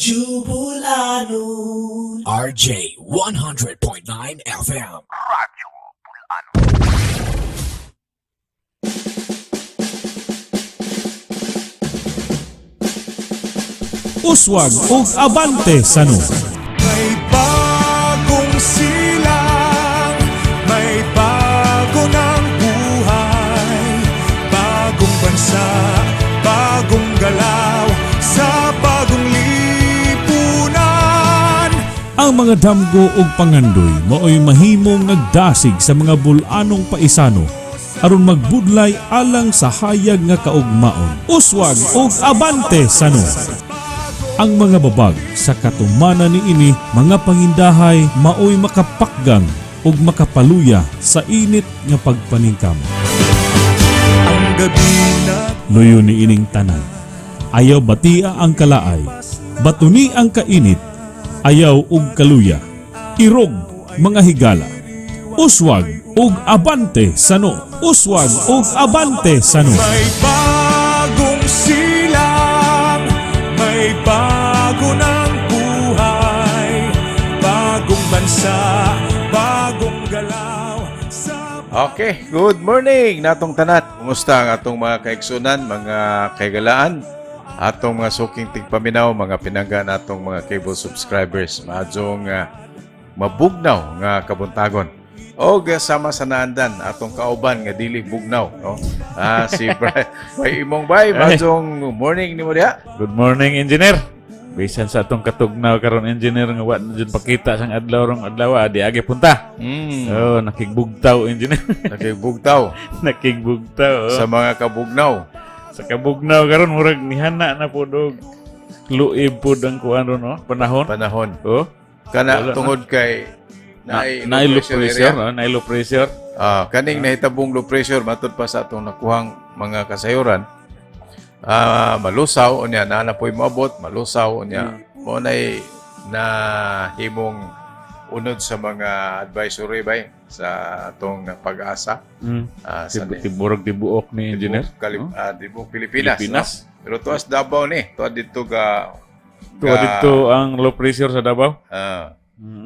Radyo Bulanon. RJ 100.9 FM. Uswag ug abante sano. May bagong silang, may bago ng buhay, bagong bansa, bagong galaw, sa bagong lipunan. Ang mga damgo ug pangandoy maoy mahimong nagdasig sa mga bul-anong paisano aron magbudlay alang sa hayag nga kaugmaon. Uswag ug abante sano. Ang mga babag sa katumanan niini mga pangindahay maoy makapakgang ug makapaluya sa init nga pagpaningkamot. Ang gabi na Luyo ni ining tanan. Ayaw batia ang kalaay, batuni ang kainit, ayaw ug kaluya. Irog mga higala. Uswag ug abante sano. Uswag ug abante sano. May bagong silang, may bago ng buhay, bagong bansa, bagong galaw, sa Okay, good morning natong tanat. Kumusta ang atong mga kaigsunan, mga kaigalaan, atong mga suking tigpaminaw, mga pinangga natong mga cable subscribers. Maadjong mabugnaw nga kabuntagon. O sama sa naandan atong kauban nga dili bugnaw, no? Ah, si Bri- Bay Imong Bay, maadjong morning nimo diha. Good morning, engineer. Bisan sa atong katugnaw karon, engineer, nga wa na jud pakita sang adlaw rong adlaw, di agi punta. Oh, nakigbugtaw, engineer. Nakigbugtaw Nakigbugtaw. Oh. sa mga kabugnaw. Sa kabugnaw karon murag nihana na pud og luib pud ang kuan ron, oh, panahon. Panahon. Oh, Kana Wala na. tungod kay na, naay naay low low pressure, area. oh, naay low pressure. Ah, kaning nahitabong low pressure matud pa sa atong nakuhang mga kasayuran. Ah, malusaw unya naa na po'y moabot, malusaw unya. Mo nay na himong unod sa mga advisory bay sa atong pag-asa. Ah, sa Tiburog tibuok ni engineer. Tibok, Oh. tibok Pilipinas. Pilipinas. No? Pero tuas Davao ni, tuas dito ga Tuwa dito ang low pressure sa Davao. Ah,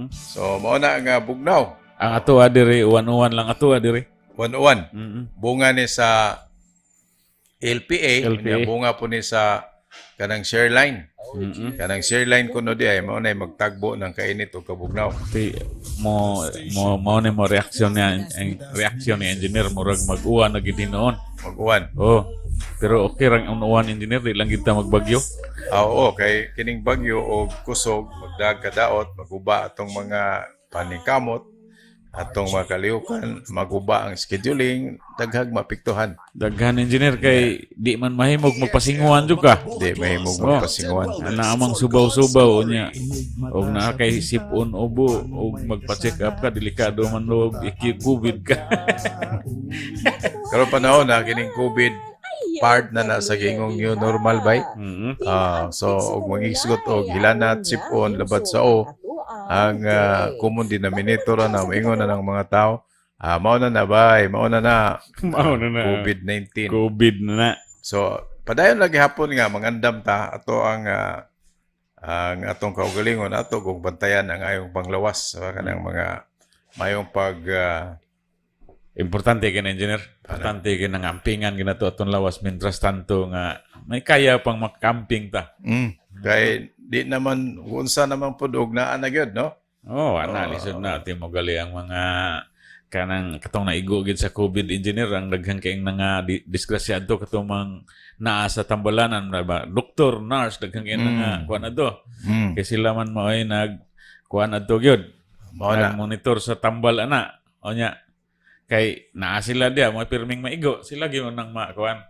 so mao na nga bugnaw. Ang ato diri uwan-uwan lang ato diri. 1-1. Bunga ni sa LPA, LPA. unya bunga po ni sa kanang share line. Kanang share line kuno di ay mao nay magtagbo ng kainit o kabugnaw. Ti mo mo mo ni mo reaksyon niya, ang reaksyon ni engineer murag mag-uwan na gid noon. Mag-uwan. Oh. Pero okay rang ang uwan, engineer, di lang gid ta magbagyo. Ah, oo, kay kining bagyo o kusog magdag kadaot, maguba atong mga paningkamot, atong mga kalihukan, maguba ang scheduling, daghag mapiktuhan. Daghan, engineer, kay di man mahimog magpasinguan jud ka. Di mahimog Oh. magpasinguan. Ana amang subaw-subaw unya. Og naa kay sipon ubo og magpa-check up ka, delikado man og iki COVID ka. Karon panahon na kining COVID part na na sa gingong new normal bay. Ah, so og mangisgot og hilanat sipon labad sa o ang common denominator na moingon na ng mga tao. Ah, mao na na bay, mao na na Mao na na. COVID-19. COVID na na. So padayon lagi hapon nga mangandam ta ato ang atong kaugalingon ato kung bantayan ang ayong panglawas sa kanang mga mayong pag Importante kay na, engineer. Importante kay nga ampingan ginato atong lawas mientras tanto nga may kaya pang makamping ta. Kay di naman unsa naman pud og naa na gyud, no? Oh, ana lisod na ti mo gali ang mga kanang katong naigo gid sa COVID, engineer, ang daghan kay nga disgrasyado katong mang naa sa tambalanan na ba doktor, nurse, daghan kay nga kuan adto. Kay sila man maoy nag kuan adto gyud. Mao na. Monitor sa tambal ana. O nya kay naa sila diya mo pirming maigo sila gyud nang makuan.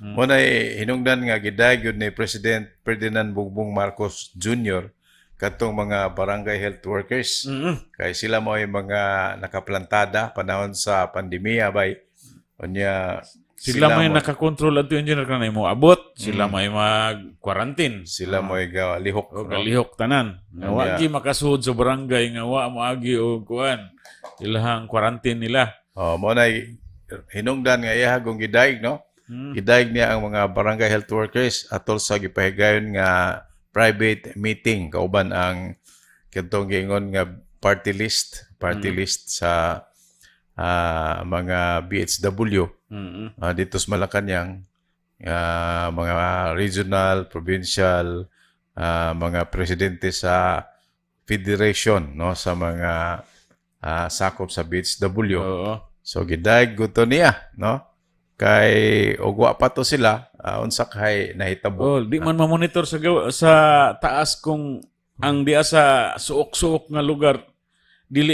Mo na hinungdan nga giday gyud ni President Ferdinand Bongbong Marcos Jr. katong mga barangay health workers. Kay sila mo ay mga nakaplantada panahon sa pandemya bay. Unya Sila may mo- nakakontrol adto, engineer, kanay mo abot, sila may mag-quarantine. Sila mo ay lihok. O no? galihok tanan. Nga wa Yeah. gi makasuod sa barangay nga wa moagi og kuan. Ilahang quarantine nila. Oh, mo na hinungdan nga iya kung gidayeg, no? Gidayeg niya ang mga barangay health workers atol sa gipahigayon nga private meeting kauban ang kadtong giingon nga party list sa mga BHW dito sa Malacañang, mga regional, provincial, mga presidente sa federation, no, sa mga sakop sa BHW. So gidayeg gud to niya, no? Kay og wa pa to sila, unsa kay nahitabo. Oh, di man mamonitor sa taas kung ang diya sa suok-suok nga lugar dili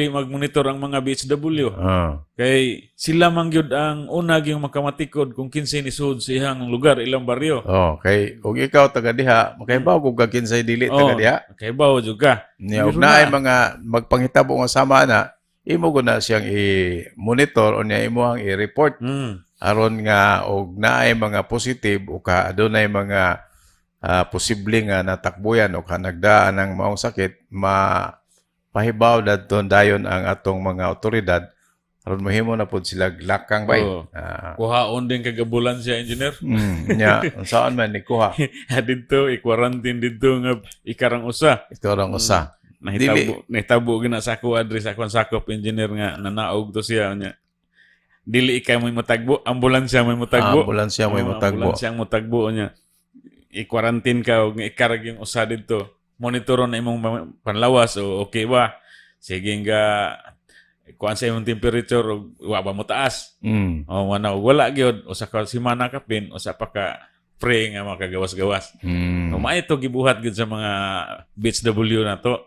magmonitor ang mga BHW. Kay sila man gyud ang una gyud makamatikod kung kinsay nisud sa iyang lugar, ilang baryo. Oh, kay og ikaw taga diha, makahibaw kung ka kinsay dili taga diha. Kay bawo jud ka. Niya og Meron naay na. mga magpanghitabo nga sama na, imo gud na siyang i-monitor o niya imo ang i-report aron nga og naay mga positive o ka adunay mga posible nga natakbuyan o ka nagdaan ng maong sakit, ma pahibaw dadto dayon ang atong mga otoridad aron mahimo na pud sila lakang bay. Oo. Kuhaon din kag ambulansya, engineer. Nya unsaon man ni kuha? Didto i-quarantine didto nga ikarang usa. Ito rang usa. Nahitabo gina sa ako adri sa akong sakop, engineer, nga nanaog to siya nya. Dili ikaw may motagbo, ambulansya may motagbo. Ambulansya may Oo, motagbo. Ambulansya ang motagbo niya. I-quarantine ka og ikarag yung usa didto. Monitoron na imong panlawas o okay ba? Sige nga kuan sa imong temperature og wa ba mo taas? O wala wala gyud usa ka semana kapin, usa pa ka free nga makagawas-gawas. So maayo to gibuhat gyud sa mga BHW na to.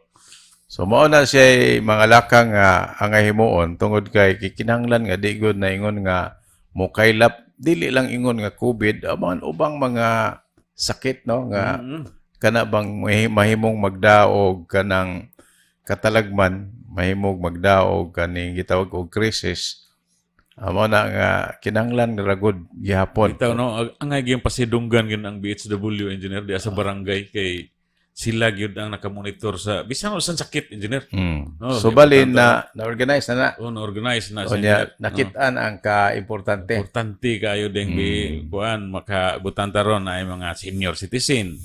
So mao na siya mga lakang nga ang himuon tungod kay kikinahanglan nga di gud na ingon nga mokaylap, dili lang ingon nga COVID, aman ubang mga sakit, no, nga kana bang mahimong magdaog kanang katalagman, mahimong magdaog kaning gitawag og crisis. Amo na nga kinahanglan ra gud gihapon. Bitaw, no, ang ang pasidunggan gyud ang BHW, engineer, di sa barangay kay sila gyud ang nakamonitor sa bisan usan sakit, engineer. Oh, So bali importante. na na-organize na na. Oh, na-organize na O siya, niya, engineer. nakit-an ang ka-importante. Importante kayo ding bi kuan makabutan taron ay mga senior citizen.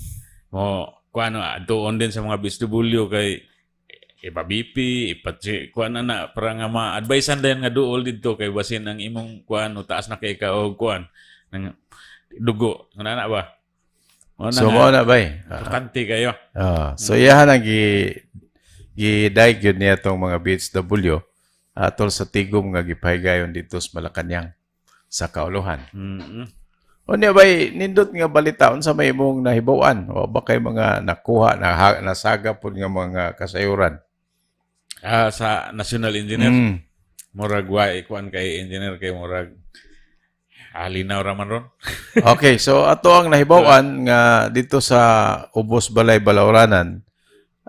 Mo kuan doon din sa mga BHW kay ipa BP, ipa kuan na na para nga ma-advisean din nga duol didto kay basin ang imong kuan o taas na kay ka og kuan ng dugo. Nga na ba? Mo na So nga, mao na bay. Importante kayo. So iyahan ang gi gyud niya tong mga BHW atol sa tigom nga gipahigayon dito sa Malacañang sa Kauluhan. Unya bay, nindot nga balita, unsa may imong nahibaw-an o ba kay mga nakuha na nasaga pud nga mga kasayuran? Ah, sa national, engineer, murag wa kuan kay engineer kay murag alinaw ra man ron. Okay, so ato ang nahibaw-an nga dito sa Ubos Balay Balauranan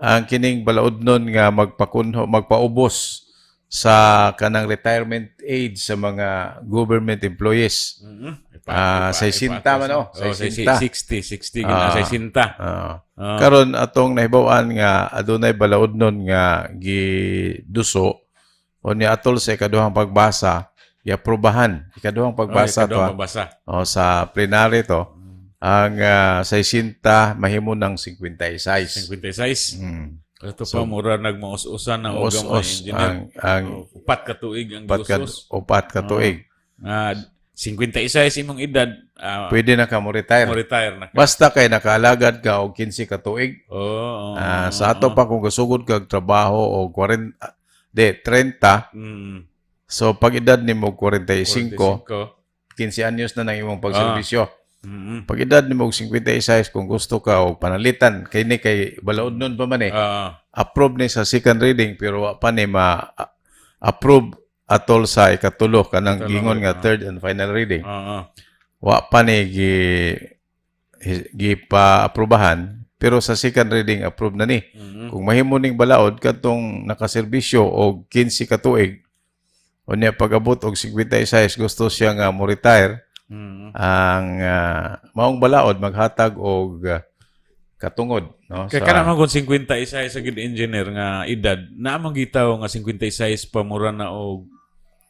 ang kining balaodnon nga magpakunho, magpaubos sa kanang retirement age sa mga government employees. 60 man, oh. Oh, 60. 60, 60 gina, 60. Karon atong nahibaw-an nga adunay balaodnon nga giduso unya atol sa ikaduhang pagbasa giaprobahan, ikaduhang pagbasa Oh, to ikaduhang pagbasa. Oh, sa plenary to ang 60 mahimo ng 56. 56. Ito pa mura nagmaus-usan na og gamay, Us-us engineer. ang Oh, 4 ka tuig ang gius-us. 4 ka tuig. 56 imong edad, Pwede na ka mo retire. mo retire na ka. Basta kay nakaalagad ka og 15 ka tuig. Sa ato pa kung gasugod kag trabaho og 40, de 30, so pag edad nimo 45, 45. 15 anyos na nang imong pagserbisyo. Pag edad nimo og 56, kung gusto ka og panalitan kay ni kay balaod nun pa man eh. Approve ni sa second reading pero wa pa ni ma approve atol sa ikatulo kanang Ikatulo, gingon nga third and final reading. Wa pa ni gi pa-aprobahan pero sa second reading approve na ni. Kung mahimo ning balaod kadtong nakaserbisyo og 15 ka tuig unya pag-abot og 56 gusto siya nga mo retire, ang maong balaod maghatag og katungod, no? Kaya kana man kung 56 sa gid, engineer, nga edad, naa man gitaw nga 56 pa mura na og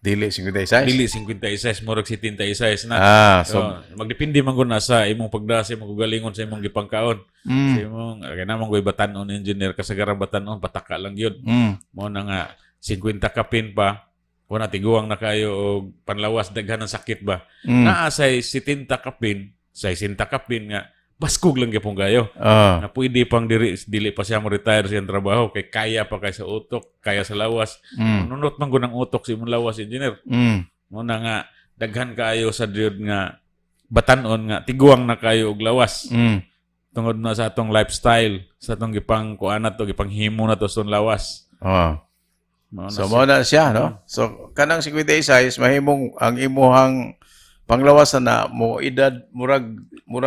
Dili 56. Dili 56, murag 76 na. Ah, so So, magdepende man gud na sa imong pagda sa imong kaugalingon, sa imong gipangkaon. Sa imong kay naman ko'y batan-on, engineer, kasagaran batan-on pataka lang yun. Mo na nga 50 kapin pa wala, tiguang na kayo og panlawas, daghan ng sakit ba. Naa say 70 kapin, 60 kapin nga baskog lang gyapon kayo. Na pwede pang diri, dili pa siya mo retire sa iyang trabaho kay kaya pa kay sa utok, kaya sa lawas. Nunot man gud ang utok sa imong lawas, engineer. Mo na nga daghan kaayo sa diod nga batan-on nga tiguang na kayo og lawas tungod na sa atong lifestyle, sa atong gipang kuan na to, gipanghimo na to sa atong lawas. Mao na So siya. mo na siya, no? So kanang 56 mahimong ang imuhang panglawasan na mo edad murag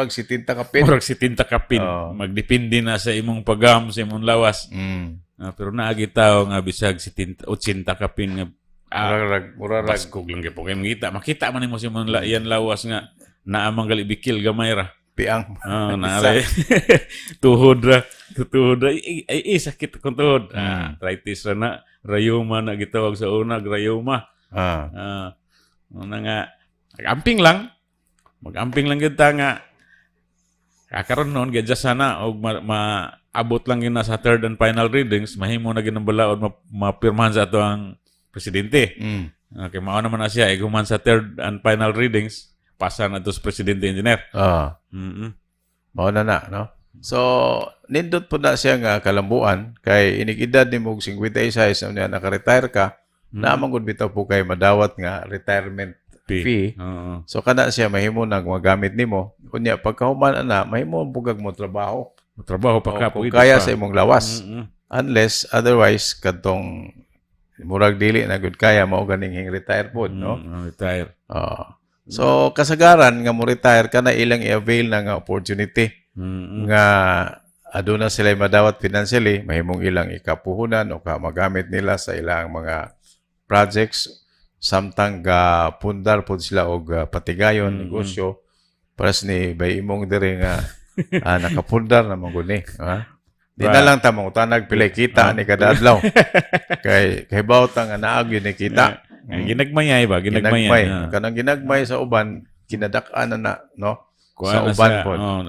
70 kapin. Murag 70 kapin. Oo. Magdepende na sa imong pagam, sa imong lawas. Ah, pero naagi tao nga bisag 70, 80 kapin nga Murag murag. baskog lang gyud kay makita man nimo sa imong iyan lawas nga naa man gali bikil gamay ra. Piang. Ah, naare. Tuhod ra, tuhod ra. Ay, ay, ay, sakit akong tuhod. Ah, arthritis ra na, rayuma na gitawag sa una, rayuma. Ah, una nga mag-amping lang. Mag-amping lang gyud ta nga kakaron noon gadya sana og maabot lang yun na sa third and final readings, mahimo na gyud ang balaod mapirmahan sa ato ang presidente. Okay, mao naman na siya iguman sa third and final readings, pasa na to sa presidente, engineer. Mao na na, no? So, nindot po na siya nga kalambuan kay inig-edad nimo og 56 unya naka-retire ka, naa man gud bitaw po kay madawat nga retirement fee. So kana siya mahimo nang magamit nimo. Unya pagkahuman ana, mahimo ang bugag mo trabaho. Trabaho pa ka, O, kung pwede kaya pa. sa imong lawas. Unless otherwise kadtong murag dili na gud kaya, mao ganing hing retire pod, no? Retire. Oo. So kasagaran nga mo retire ka na, ilang i-avail na nga opportunity nga aduna sila madawat financially, mahimong ilang ikapuhunan o ka magamit nila sa ilang mga projects samtang ga pundar pod sila og patigayon negosyo paras ni bay imong diri nga nakapundar na man gud ni, ha? Di na lang ta mangutanag pilay kita ni kada adlaw kay kahibaw ta nga naag yun ni kita. Ay, ginagmayay ba? Ginagmayay. Ginagmay. Ah. Kanang ginagmay sa uban, kinadak-an na na, no? Kuha Sa na uban siya. pod. Oo.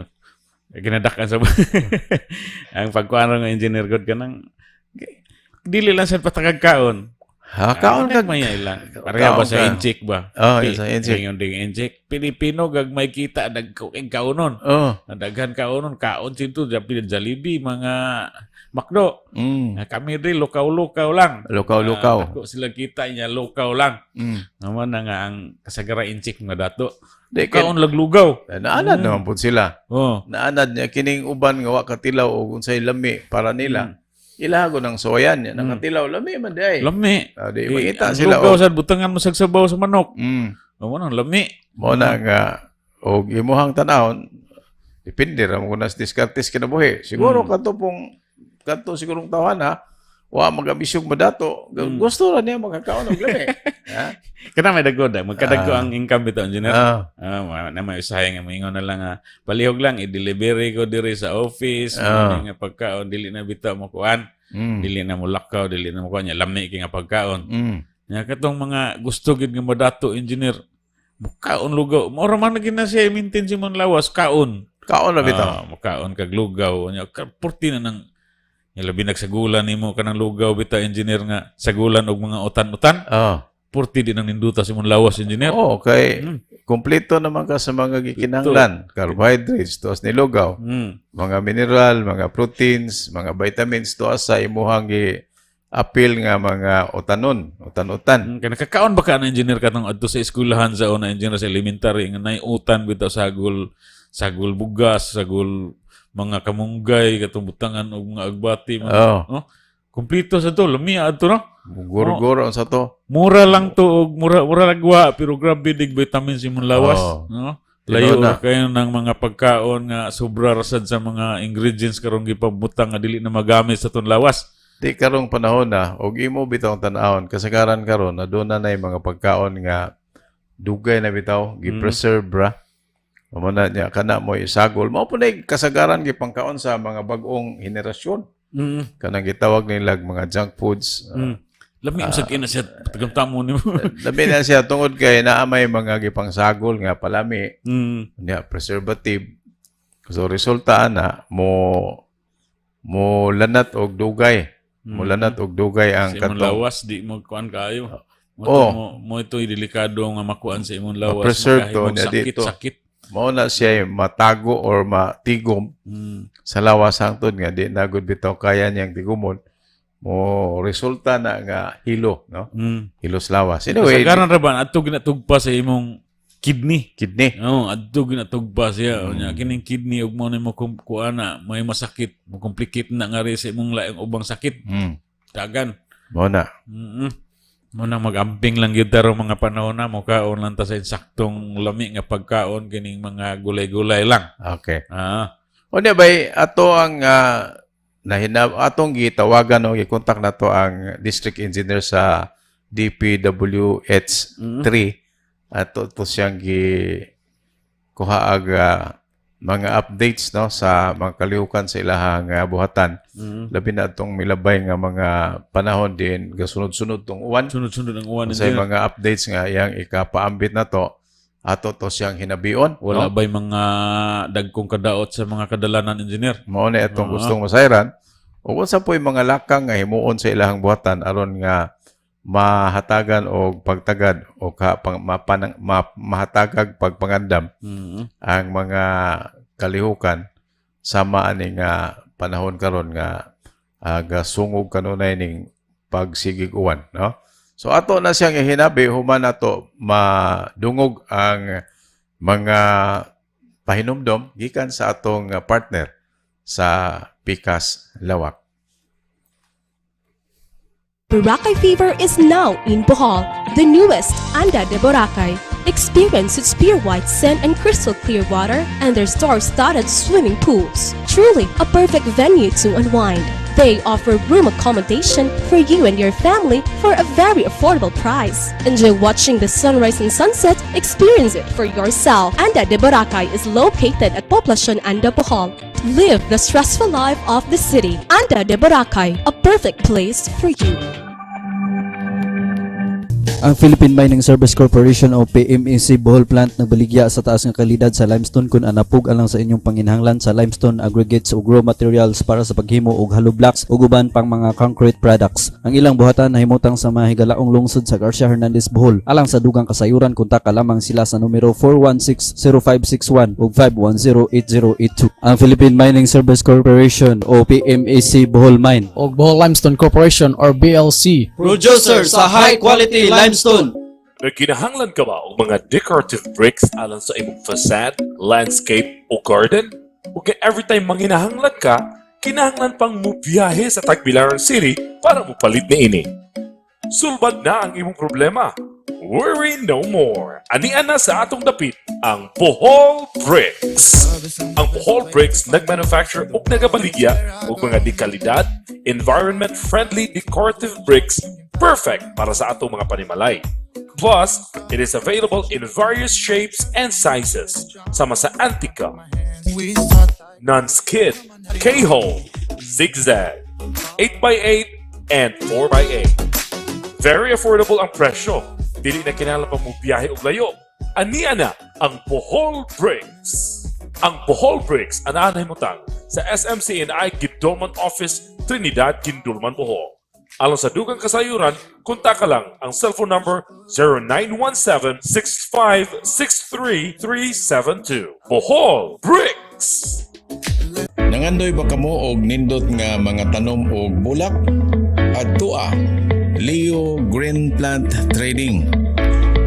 Ginadak-an sa ang pagkuan ng engineer god kanang dili lang sa patakag kaon. Ha, kaon Ah, ka. ginagmayay lang. Pareha ba Kaon sa ka. inchik ba? Oh, sa inchik. Ingon ding inchik. Pilipino gagmay kita nagkaon kaonon. Daghan kaonon, kaon dito Jollibee, mga McDo. Ah, kami rin lukaw-lukaw lang. Lukaw-lukaw. Ah, dako sila kita niya, lukaw lang. Naman na nga ang kasagara inchik nga dato. Di kay Kaon laglugaw. naanad naman pud sila. Oh. Naanad niya kining uban nga wa katilaw og unsay lami para nila. Ilahago ng soyan niya nakatilaw, lami man di ay. Lami. Ah, di Eh, makita ang sila lugaw og sa butangan mo sa sabaw sa manok. Mao nang lami. Mo na nga og imuhang tanawon, depende ra mo na sa diskarte sa kinabuhi. Siguro kadto pong kadto sigurong tawhan ha, wa magabisyog madato, gusto ra niya makakaon og lami. Ha? Kana may dagko da, magkadagko ang income bitaw, engineer. Ah, na may usahay nga moingon na lang nga palihog lang i-delivery ko diri sa office, ah, nga pagkaon dili na bitaw mo kuan, dili na mo lakaw, dili na mo kuan, nya lami kay nga pagkaon. Nya katong mga gusto gid nga madato, engineer, mukaon lugaw. Mao ra man na gid na siya i-maintain si mon lawas kaon. Kaon ra bitaw. Ah, mukaon kag lugaw nya purti na nang nya labi nagsagulan nimo kanang lugaw bitaw, engineer, nga sagulan og mga utan-utan. Purti di nang ninduta si mon lawas, engineer. Oo, kay kompleto naman ka sa mga gikinahanglan. Carbohydrates, tuas ni lugaw. Mga mineral, mga proteins, mga vitamins, tuas sa imuhang gi apil nga mga utanon, utan-utan. Kaya nakakaon ba ka na, engineer, katong adto sa eskwelahan sa una, engineer, sa elementary nga nay utan bitaw, sagol sagol bugas, sagol mga kamunggay, katong butangan og mga agbati, mga, no? Kompleto sa to, lami adto, no? Guro-guro sa to. Mura lang to og mura mura lagwa pero grabe dig vitamins imong lawas, no? Layo Tinuod na. ra kayo ng mga pagkaon nga sobra rasad sa mga ingredients karong gipabutang nga dili na magamit sa tong lawas. Di karong panahon na og imo bitaw ang tan-awon kasagaran karon aduna na yung mga pagkaon nga dugay na bitaw gi-preserve ra. Mao na niya kana mo isagol. Mao po na yung kasagaran gipangkaon sa mga bag-ong henerasyon. Kanang gitawag nila mga junk foods. Lami uh, sa kina siya tagamtamo nimo. Labi na siya tungod kay naa may mga gipangsagol nga palami nya preservative. So resulta ana mo mo lanat og dugay. Mo lanat og dugay ang Sa imong katong lawas di mo kuan kaayo. Mo Oh. mo, mo ito'y delikado nga makuan sa imong lawas. Ma-preserve to Makahimong niya sakit, dito. sakit. Mao na siya matago or matigom sa lawas hangtod nga di na gud bitaw kaya niyang tigumon, mo resulta na nga hilo, no? Hilo sa lawas anyway. Kasagaran ra ba adto ginatugpa sa imong kidney? Kidney. Oo, adto ginatugpa siya. Unya kining kidney ug mo nimo kuana, may masakit, mo complicate na nga rin sa imong laing ubang sakit. Dagan. Mao na. Mo nang mag-amping lang gyud tarong mga panahon na mukaon lang ta sa insaktong lami nga pagkaon, kining mga gulay-gulay lang. Okay. Ah. Unya bay, ato ang nahinab atong gitawagan o gikontak nato ang district engineer sa DPWH 3, ato to siyang gi kuha ag mga updates, no, sa mga kalihukan sa ilahang buhatan, labi na atong milabay nga mga panahon din gasunod-sunod tong uwan. Sunod-sunod ang uwan. Sa Engineer. mga updates nga iyang ikapaambit na to, ato to siyang hinabion, Wala no? ba'y mga dagkong kadaot sa mga kadalanan, engineer? Mao na itong gustong masayran o unsa po'y mga lakang nga himuon sa ilahang buhatan aron nga mahatagan og pagtagad o ka, pang, mapanang, mahatagag pagpangandam ang mga kalihukan sama ani nga panahon karon nga gasungog kanunay ning pagsigig uwan, no? So ato na siyang ihinabi human ato madungog ang mga pahinumdom gikan sa atong partner sa Pikas Lawak. Boracay Fever is now in Bohol, the newest Anda de Boracay. Experience its pure white sand and crystal clear water and their star-studded swimming pools. Truly a perfect venue to unwind. They offer room accommodation for you and your family for a very affordable price. Enjoy watching the sunrise and sunset. Experience it for yourself. Anda de Boracay is located at Poblacion Anda, Bohol. Live the stressful life of the city. Anda de Boracay, a perfect place for you. Ang Philippine Mining Service Corporation o PMEC Bohol Plant nagbaligya sa taas nga kalidad sa limestone kun anapog alang sa inyong panginahanglan sa limestone aggregates ug raw materials para sa paghimo og hollow blocks ug uban pang mga concrete products. Ang ilang buhatan nahimutang sa mahigalaong lungsod sa Garcia Hernandez, Bohol. Alang sa dugang kasayuran, kontakta lamang sila sa numero 416-0561 ug 510-8082. Ang Philippine Mining Service Corporation o PMEC Bohol Mine o Bohol Limestone Corporation or BLC. Producer sa high quality limestone. Nagkinahanglan ka ba og mga decorative bricks alang sa imong facade, landscape o garden? O kay every time manginahanglan ka, kinahanglan pang mubiyahe sa Tagbilaran City para mopalit niini? Sulbad na ang imong problema. Worry no more. Anian na sa atong dapit ang Bohol Bricks. Ang Bohol Bricks nagmanufacture ug nagabaligya og mga dekalidad, environment-friendly decorative bricks perfect para sa atong mga panimalay. Plus, it is available in various shapes and sizes, sama sa Antica, non-skid, K-hole, zigzag, 8x8, and 4x8. Very affordable ang presyo. Dili na kinahanglan pa mo biyahe og layo. Ania na ang Bohol Bricks. Ang Bohol Bricks anaa nahimutang sa SMCNI Guindulman Office, Trinidad, Guindulman, Bohol. Alang sa dugang kasayuran, kontakta lang ang cellphone number 0917-6563-372. Bohol Bricks! Nangandoy ba kamo og nindot nga mga tanom og bulak? Adtoa, Leo Green Plant Trading.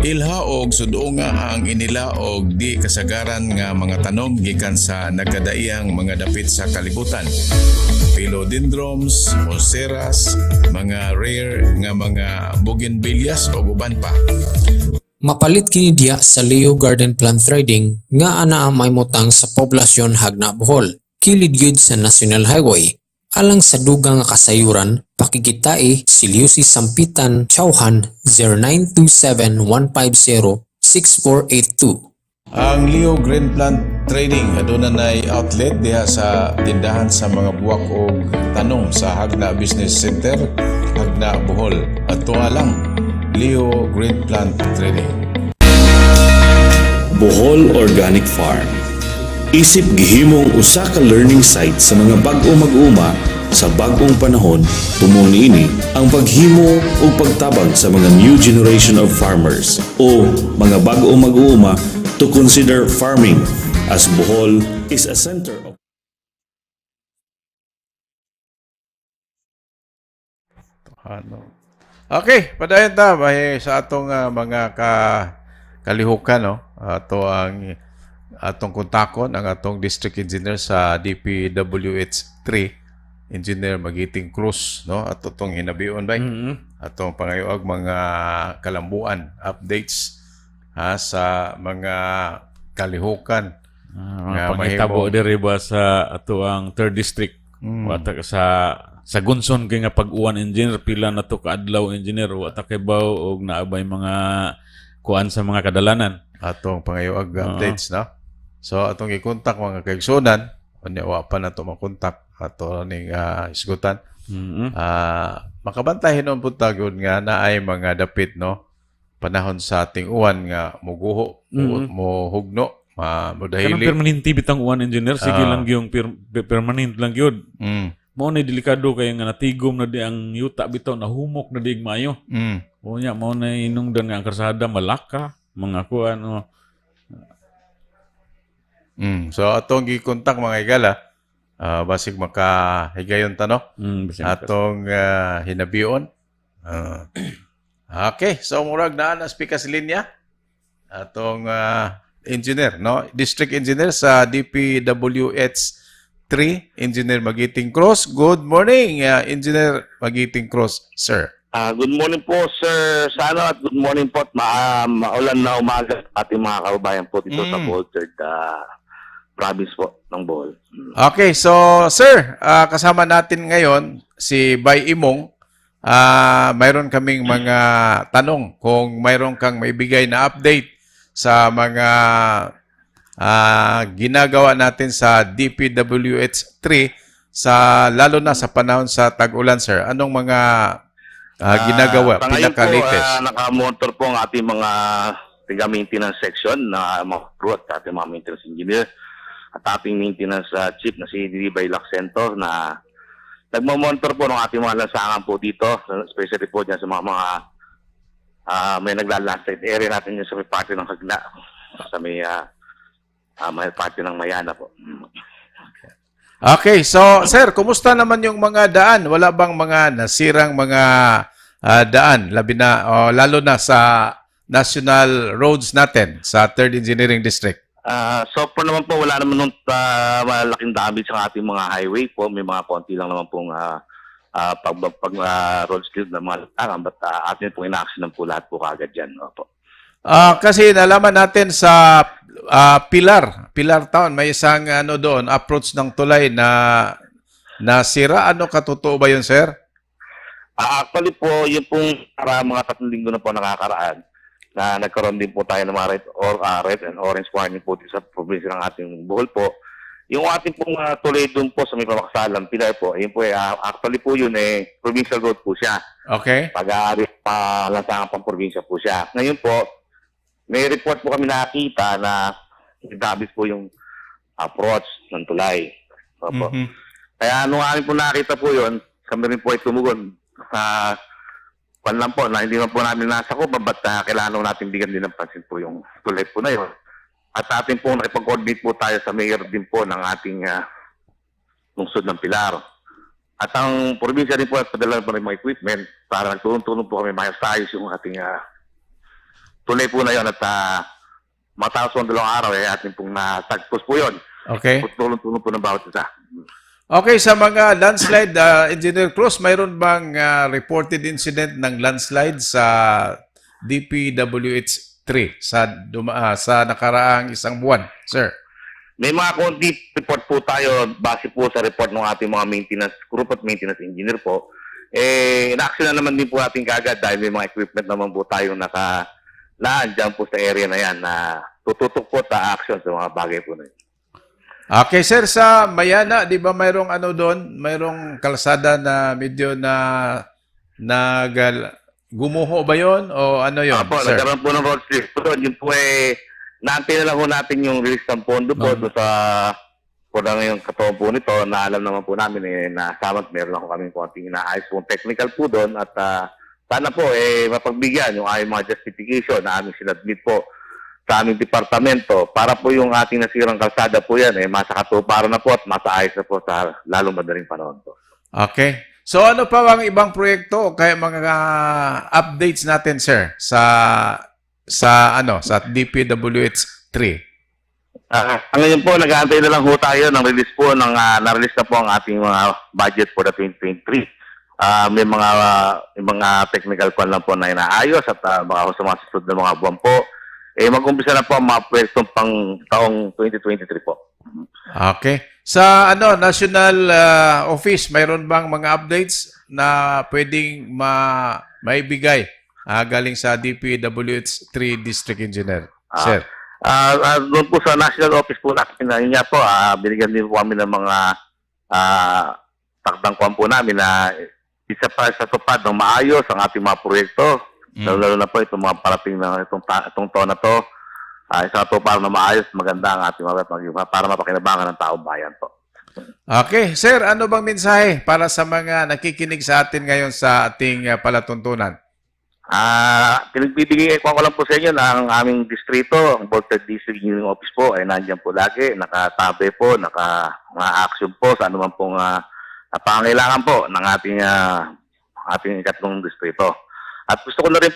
Ilha og sudunga ang inila og di kasagaran nga mga tanom gikan sa nagkadaiyang mga dapit sa kalibutan. Philodendrons, monsteras, mga rare nga mga bougainvilleas o uban pa. Mapalit kini diya sa Leo Garden Plant Trading nga anaa mahimutang sa Poblasyon Jagna, Bohol, kilid gyud sa National Highway. Alang sa dugang nga kasayuran, pakikitai si Lucy Sampitan Chauhan, 0927-150-6482. Ang Leo Green Plant Trading aduna nay outlet diha sa tindahan sa mga buwak og tanom sa Jagna Business Center, Jagna. Hagna, Bohol. Adtoa lang, Leo Green Plant Trading. Bohol Organic Farm. Isip gihimong usa ka learning site sa mga bag-o mag-uma sa bag-ong panahon, tumuon niini ang paghimo ug pagtabang sa mga new generation of farmers o mga bag-o mag-uuma to consider farming, as Bohol is a center of Ano. Okay, padayon ta bahi sa atong mga kalihukan, no. Ato ang atong kontakon ang atong district engineer sa DPWH 3, Engineer Magiting Cruz, no. Ato tong hinabion bay. Atong pangayuag mga kalambuan updates ha sa mga kalihukan Ah, mga nga pangitabo mahimo. diri ba sa ato ang third district. Wa ta sa Gunson kay nga pag-uwan, engineer, pila na to kaadlaw, engineer, wa ta kay baw og naabay mga kuan sa mga kadalanan. Atong pangayuag updates, no. So atong gikontak, mga kaigsunan, unya wa pa nato makontak, ato ning isgutan. Makabantay hinuon pud ta gyud nga naay mga dapit, no, panahon sa ating uwan nga muguho, mo hugno, Kanang modahili. Permanente bitang uwan, engineer, sige lang gyud permanent lang gyud. Mao ni delikado kay nga natigom na di ang yuta bitaw, nahumok na di maayo. Unya mao na inungdan nga ang karsada malaka, mga kuan, oh. So atong gikontak, mga higala, basig makahigayon ta, no. Basig Atong hinabion. Okay, so murag naa na speaker sa linya. Atong engineer, no? District engineer sa DPWH 3, Engineer Magiting Cruz. Good morning, Engineer Magiting Cruz, sir. Ah, good morning po, Sir Sano, at good morning po at maulan na umaga sa ating mga kababayan po dito sa Bohol Third Province po ng Bohol. Okay, so sir, kasama natin ngayon si Bay Imong. Mayroon kaming mga tanong kung mayroon kang maibigay na update sa mga ginagawa natin sa DPWH 3 sa lalo na sa panahon sa tag-ulan, sir. Anong mga ginagawa Sa ngayon po, pinaka-latest? Naka-monitor po ang ating mga tiga-maintenance section na mga crew at ating mga maintenance engineer at ating maintenance chief na si Didi Bay Laccento na nagmo-monitor po ng ating mga lansangan po dito, especially po dyan sa mga may nagla-landslide area natin yun sa may parte ng Hagna, sa may parte ng Mayana po. Okay, so sir, kumusta naman yung mga daan? Wala bang mga nasirang mga daan, labi na o, lalo na sa national roads natin sa 3rd Engineering District? So far naman po, wala naman nung malaking damage sa ating mga highway po. May mga konti lang naman pong pag road slip na mga lansangan. But atin pong ina-action po lahat po kagad yan. Opo. Kasi nalaman natin sa Pilar Town, may isang ano doon, approach ng tulay na nasira. Ano, katotoo ba yun, sir? Actually po, yung pong para mga 3 linggo na po nakakaraan na nagkaroon din po tayo ng mga red and orange warning po dito sa probinsya ng ating Bohol po. Yung ating pong tulay doon po sa may Pamacsalan, Pilar po, yun po, eh, actually po yun eh, provincial road po siya. Pag-aari pa lansangan pang probinsya po siya. Ngayon po, may report po kami nakita na damage po yung approach ng tulay. Opo. Kaya nung amin po nakita po yun, kami rin po ay tumugon sa kwan lang po, na hindi man po namin nasakupan, but kailangan po natin bigyan din ng pansin po yung tulay po na yun. At atin po nakipag-coordinate po tayo sa mayor din po ng ating lungsod ng Pilar. At ang probinsya rin po at padala po ng mga equipment para nagtulong-tulong po kami maayos yung ating tulay po na yun at matapos ang 2 araw eh ating pong natagpos po yun. Tulong-tulong po ng bawat isa. Okay, sa mga landslide, Engineer Cruz, mayroon bang reported incident ng landslide sa DPWH 3 sa nakaraang isang buwan, sir? May mga konti report po tayo base po sa report ng ating mga maintenance group at maintenance engineer po. Eh, in-action na naman din po natin kagad dahil may mga equipment naman po tayo naka laan dyan po sa area na yan na tututok po ta action sa mga bagay po na yun. Okay, sir, sa Mayana, di ba mayroong ano doon, mayroong kalsada na medyo na Nag gumuho ba 'yon o ano 'yon, Opo, sir? Nagkaroon po ng road slip po doon. Yun po eh, naantay na lang ho natin yung release ng pondo po doon sa po na ngayong katawan po nito na alam naman po namin eh, na samant meron ako kaming konting inaayos pong technical po doon at sana po eh mapagbigyan yung aming mga justification na aming sinadmit po sa aming departamento para po yung ating nasirang kalsada po yan eh masakatuparan na po at masaayos na po sa lalong madaling panahon po. Okay. So ano pa ang ibang proyekto o kaya mga updates natin, sir, sa ano, sa DPWH 3? Ngayon po, nag-aantay na lang ho tayo ng release po, ng, na-release na po ang ating mga budget for the 2023. May mga yung mga technical kwan lang po na inaayos at baka ho sa mga susunod na mga buwan po, eh mag-umpisa na po ang mga proyektong pang taong 2023 po. Okay. Sa ano, National Office, mayroon bang mga updates na pwedeng maibigay galing sa DPWH 3 District Engineer? Sir. Doon po sa National Office po natin, na yun nga po, binigyan din po kami ng mga takdang kwan po namin na isa pa sa tupad ng maayos ang ating mga proyekto. Lalo na po itong mga parating na itong taon na to. Isa to para na maayos, maganda ang ating mga para mapakinabangan ng taong bayan po. Okay, sir, ano bang mensahe para sa mga nakikinig sa atin ngayon sa ating palatuntunan? Pinagbibigay ko lang po sa inyo na ang aming distrito, ang Board District Engineering Office po, ay nandiyan po lagi, nakatabi po, naka-action po sa anuman pong pangangailangan po ng ating ikatlong distrito. At gusto ko na rin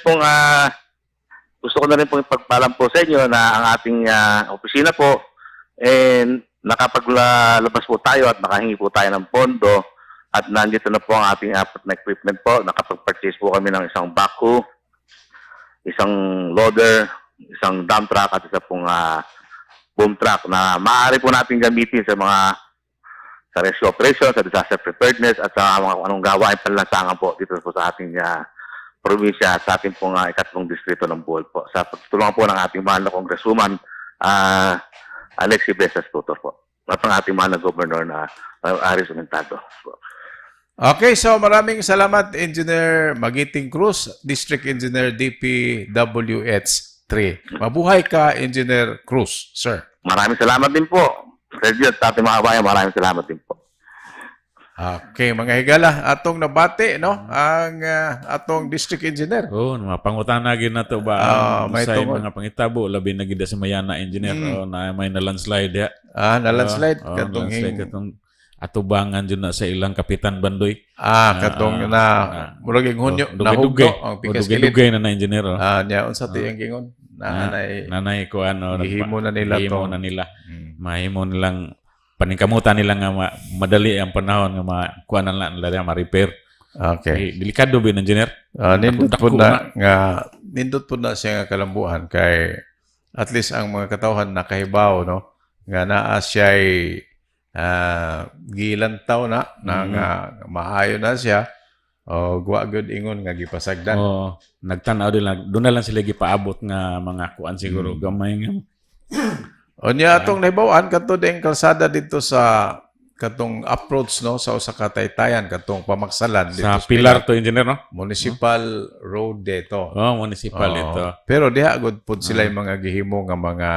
pong ipagpaalam po sa inyo na ang ating opisina po eh nakapaglabas po tayo at nakahingi po tayo ng pondo at nandito na po ang ating apat na equipment po. Nakapag-purchase po kami ng isang backhoe, isang loader, isang dump truck at isa pong boom truck na maaari po natin gamitin sa mga sa rescue operation, sa disaster preparedness at sa mga anong gawain panlansangan po dito po sa ating probinsya at sa ating pong ikatlong distrito ng Bohol po. Sa pagtutulungan po ng ating mahal na congresswoman, Alexi Besas Tutor po. At ang ating mahal na governor na Aris Aumentado po. Okay, so maraming salamat, Engineer Magiting Cruz, District Engineer DPWH 3. Mabuhay ka, Engineer Cruz, sir. Maraming salamat din po. Sergio at ating mga kabayan, maraming salamat din po. Okay, mga higala, atong nabati, no? Ang atong District Engineer. Oh, mga pangutana gid na to ba May sa tungod. mga pangitabo labi na gid sa Mayana, Engineer, oh, na may na landslide diha. Na landslide. Oh, Katong landslide katong atubangan jud na sa ilang Kapitan Bandoy. Katong na murag yung hunyo, Oh, dugay-dugay. nahugno ang Oh, pikas dugay-dugay na na, Engineer. Oh. Nya unsa ti ang gingon? Nanay nanay ko ano gihimo na nila gihimo to. Na nila. Mahimo nilang paningkamutan nila nga madali ang panahon nga makuha na lang nila ma-repair. Okay. Eh, delikado ba yun, Engineer? Nindot Dako po na. na nga nindot po na siya nga kalambuan kay at least ang mga katawhan nakahibaw, no, nga naa siya'y gilantaw na na nga maayo na siya o guwa gyud ingon nga gipasagdan. Oh, nagtan-aw din lang. Doon na lang sila gipaabot nga mga kuan siguro gamay nga. Unya atong nahibaw-an kadto ding kalsada dito sa katong approach, no, sa usa ka taytayan katong pamaksalan dito Sa Pilar to, Engineer, no? Municipal road dito. Oh, municipal Oo. ito. Pero diha gud pud sila yung mga gihimo nga mga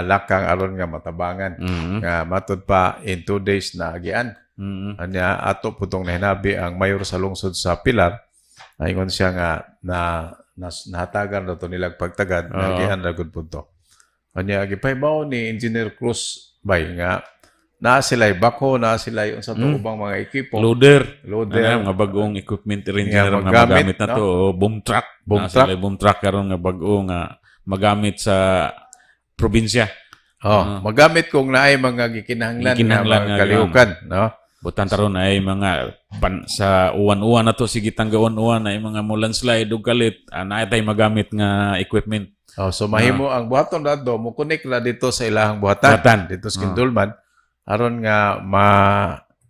lakang aron nga matabangan. Nga matud pa in 2 days na agian. Anya ato putong nahinabi ang mayor sa lungsod sa Pilar. Ingon siya nga na, na nahatagan na to nilang pagtagad na agian ra gud pud to. Anya gipahibaw ni Engineer Cruz bay nga naa sila backhoe, naa sila unsa to ubang mga ekipo. Loader. Loader. Ano, mga bagong equipment rin, Nga engineer, nga magamit, magamit na no? to. Oh, boom truck. Boom Na truck. sila boom truck karon nga bag-o nga magamit sa probinsya. Oh, magamit kung naay mga gikinahanglan nga Gikinahanglan mga nga kalihukan, no? Butan taron ay mga pan, sa uwan-uwan na to sige tangga uwan-uwan ay mga mo landslide ug kalit naay tay magamit nga equipment. Oh, so mahimo ang buhaton radto mo connect ra dito sa ilahang buhatan, Buhatan. dito sa Kindulman aron nga ma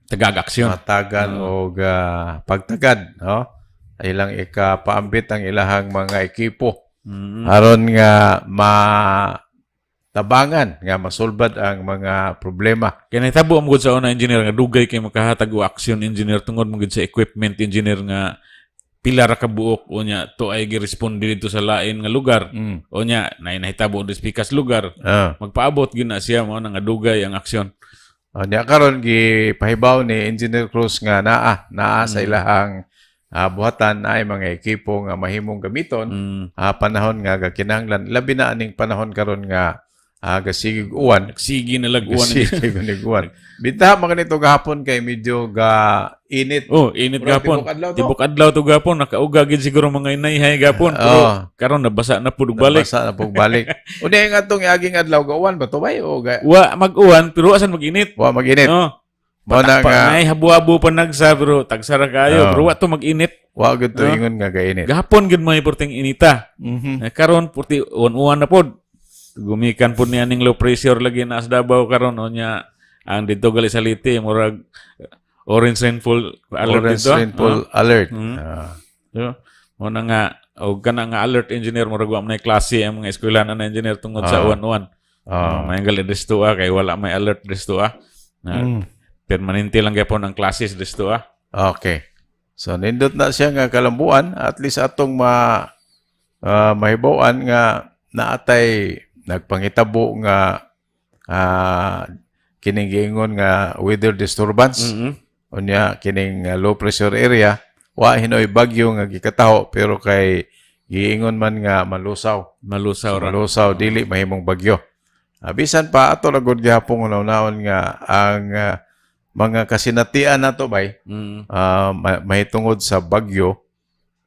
Tagag aksyon. matagan og pagtagad, no? Ilang ikapaambit ang ilahang mga ekipo aron nga ma tabangan nga masulbad ang mga problema. Kay nahitabo ang gud sa una, Engineer, nga dugay kay makahatag og aksyon, Engineer, tungod mo gud sa equipment, Engineer, nga Pila ra ka buok, unya to ay giresponde dito sa lain nga lugar. Unya nay nahitabo sa pikas lugar. Magpaabot gyud na siya, mao na nga dugay ang aksyon. Nya karon gipahibaw ni Engineer Cruz nga naa naa sa ilahang buhatan ay mga ekipo nga mahimong gamiton panahon nga gakinahanglan, labi na aning panahon karon nga gasigig uwan. Sige na lag uwan. Gasigig uwan. Bintaha man ganito gahapon kay medyo ga init. Oh, init Murag gapon. tibok adlaw to. Tibok adlaw to gapon, nakauga gid siguro mga inayhay gapon. Pero karon nabasa na pud og balik. Nabasa na pug balik. Unya nga atong iaging adlaw ga uwan ba to bay o ga Wa mag-uwan pero asan mag-init. Wa mag-init. Oh. Mao na Pa, nga nay habu-habo pa nagsa pero tagsa ra kayo, pero wa to mag-init. Wa gud to ingon nga gainit. Gahapon gud may perting inita. Eh, karon purti uwan-uwan na pod. Gumikan pod ni aning low pressure lagi na sa Davao karon, unya ang didto gali sa Leyte murag orange rainfall alert Orange dito. rainfall alert. So, mo na nga og kana nga alert, engineer, murag wa man nay klase ang mga eskwelahan na, engineer, tungod sa uwan-uwan. May gali disto kay wala may alert disto ah. Na, permanente lang gyapon ang classes disto ah. Okay. So nindot na siya nga kalambuan, at least atong ma mahibaw-an nga naatay nagpangitabo nga kining giingon nga weather disturbance. Unya kining low pressure area, wa hinoy bagyo nga gikataho pero kay giingon man nga malusaw. Malusaw So, ra. malusaw, dili mahimong bagyo. Bisan pa ato ra gud gihapon unahon nga ang mga kasinatian nato bay mahitungod sa bagyo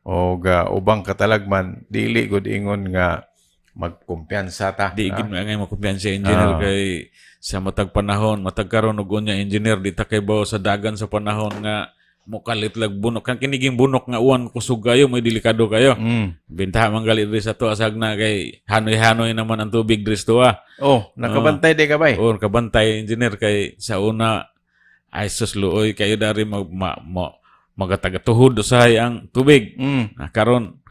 o ubang katalagman, dili gud ingon nga magkumpiyansa ta. Di gid mo angay makumpiyansa, engineer, kay sa matag panahon, matag karon ug unya, engineer, di ta kay bawo sa dagan sa panahon nga mukalit lag bunok kan kiniging bunok nga uwan kusog kayo, may delikado kayo. Bintaha man gali diri sa tuwa sa Hagna kay hanoy-hanoy naman ang tubig diri sa tuwa. Oh, nakabantay di ka bay? Oh, nakabantay, engineer, kay sa una ay sus luoy kayo dari mag ma, ma, magatagatuhod usahay ang tubig. Ah, karon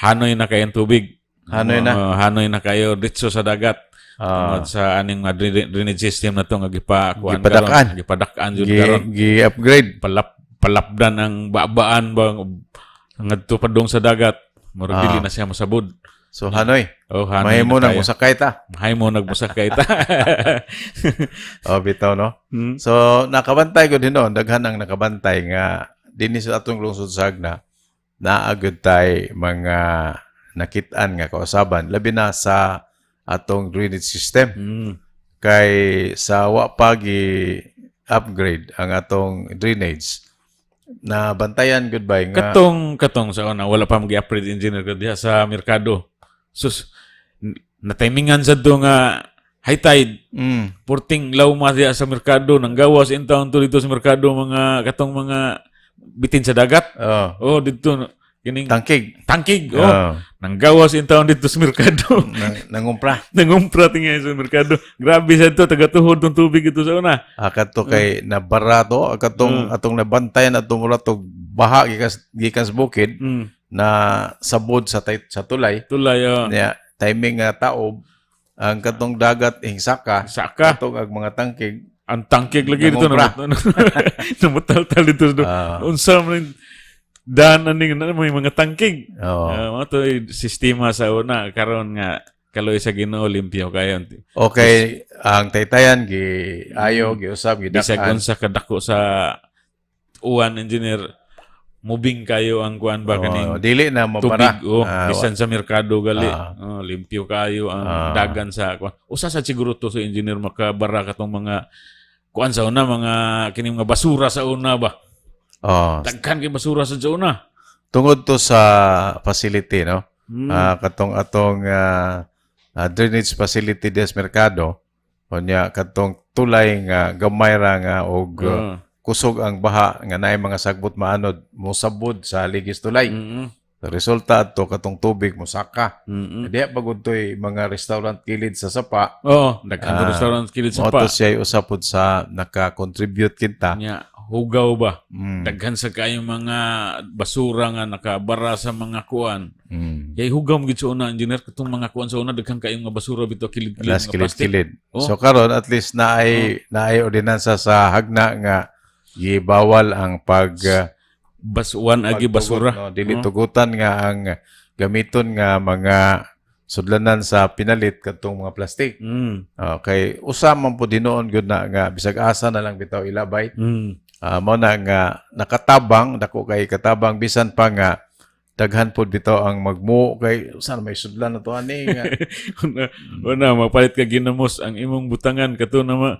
hanoy na kayo ang tubig. Hanoy na. Oh, hanoy na kayo ditso sa dagat. Tungod sa aning mga drainage system na to nga gipakuan Gipadak-an. karon. Gipadak-an jud karon. Gi-upgrade. Palapdan ang babaan ba ngadto padung sa dagat. Murag dili na siya masabod. So hanoy. Oh, hanoy Mahimo na nang kayo. mosakay ta. Mahimo nagmusakay ta. Oh, bitaw no. So nakabantay gud hinuon, daghan ang nakabantay nga dinhi sa atong lungsod sa Hagna naa gud tay mga nakit-an nga kausaban labi na sa atong drainage system. Kay sa wa pa gi upgrade ang atong drainage, na bantayan gud bay nga Katong katong sa una wala pa mag-upgrade, engineer, ko diha sa merkado. Sus natimingan sa do nga high tide. Porting lawma diha sa merkado nang gawas in town to dito sa merkado mga katong mga bitin sa dagat. Oh, dito kining tangkig. Tangkig, oh. Nang gawas in town dito sa merkado. Nangumpra. Nangumpra tingay sa merkado. Grabe sa to tagatuhod tong tubig ito sa una. Kadto kay nabarato katong atong nabantayan atong mura tog baha gikan gikan sa bukid na sabod sa tulay. Tulay, oh. Nya timing nga taob ang katong dagat hingsaka. Saka. Katong ang mga tangkig. Ang tangkig lagi dito Nangumpra. namutal-tal dito. Unsa man daan aning na may mga tangkig. Mao to sistema sa una karon nga kaloy sa Ginoo limpyo kayo. Okay, ang taytayan gi ayo giusab Bisag gidak-an. unsa kadako sa uwan, engineer, moving kayo ang kuan ba Oo, kaning dili na mabara. tubig, oh, bisan sa merkado gali. Oh, limpyo kayo ang dagan sa kuan. Usa sa siguro to sa engineer makabara katong mga kuan sa una, mga kining mga basura sa una ba. Daghan kay basura sa una. Tungod to sa facility, no? Katong atong drainage facility des merkado, unya katong tulay nga gamay ra nga og kusog ang baha nga naay mga sagbot maanod mosabod sa ligis tulay. Resulta adto katong tubig mosaka. Diha pagud toy mga restaurant kilid sa sapa. Oo, daghan to restaurant kilid sa Mao sapa. to siya usa pod sa naka-contribute kita. Nya hugaw ba? Daghan sa kayong mga basura nga nakabara sa mga kuan. Kay hugaw man gid sa una, engineer, katong mga kuan sa una daghan kayong mga basura bitaw kilid-kilid Las nga plastic. kilid-kilid. Oh. So karon at least naay ordinansa sa Hagna nga gibawal ang pag Basuan agi pagtugot, basura. no? Dili Oh. tugutan nga ang gamiton nga mga sudlanan sa pinalit kadtong mga plastic. Okay, usa man pud hinuon gyud na nga bisag asa na lang bitaw ilabay. Mao na nga nakatabang, dako kay katabang, bisan pa nga daghan pud bitaw ang magmuo kay usa na may sudlan na to ani nga. Una, mapalit ka ginamos ang imong butangan kato na ma